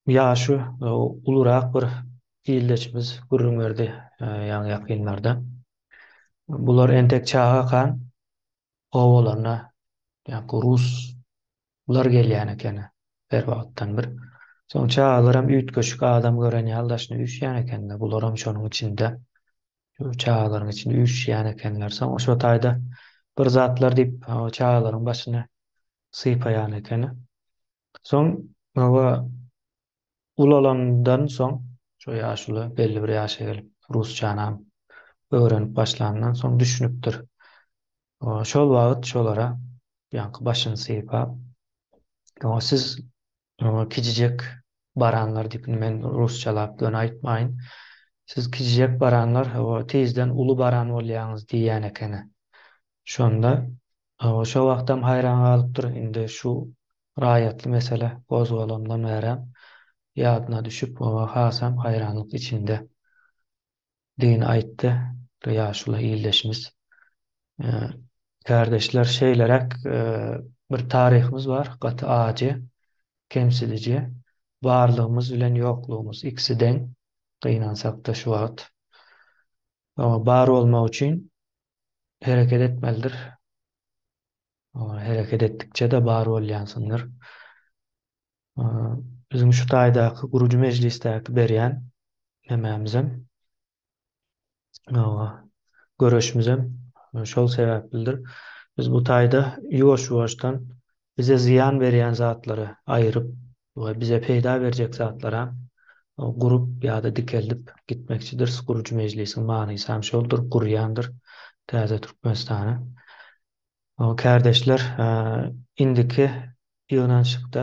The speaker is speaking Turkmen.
Ýaşy ulurak bir ildeşimiz gürrüň berdi ýaňy-ýakynlarda. Bular entek çagakan obalaryna ýaňky ruslar gelýän ekeni her wagtdan bir. Soň çagalaram üýtgeşik adam gören ýaly daşyna üýşýän ekeni-de, bularam şonuň içinde, çagalaryň içinde üýşýän ekenler. Soň şo taýda bir zatlar diýip, çagalaryň başyny sypaýan ekeni. Soň hawa ulalandan soň şo ýaşuly belli bir ýaşa gelip rusçanam öwrenip başlandan soň düşünipdir. Şol wagt şolara ýaňky başyny sypap, Hawa siz kiçijek baranlar diýip indi men rusçalap göni aýtmaýyn. Siz kiçijek baranlar hawa tizden uly baran bolýaňyz diýýän ekeni. Şonda Hawa, şo wagtam haýran galypdyr, indi şu raýatly mesele gozgalandan bärem ýadyna düşüp, oba hasam haýranlyk içinde digini aýtdy bir ýaşuly ildeşimiz. Kärdeşler, şeýleräk bir taryhymyz bar, gaty ajy, kemsidiji, barlygymyz bilen ýoklugymyz ikisi deň, gynansakda şu wagt. Bar bolmak üçin hereket etmelidir. Hereket etdikçe-de bar bolýansyňdyr. Biziň şu taýdaky gurujy mejlisdäki berýän nemämizem, göreşimizem şol sebäplidir. Biz bu taýda ýuwaş-ýuwaşdan bize zyýan berýän zatlary aýyryp we bize peýda berjek zatlaram gurup ýa-da dikeldip gitmekçidiris. Gurujy mejlisiň manysam şoldur, gurýandyr täze Türkmenistany. Kärdeşler, indiki ýygnanyşykda.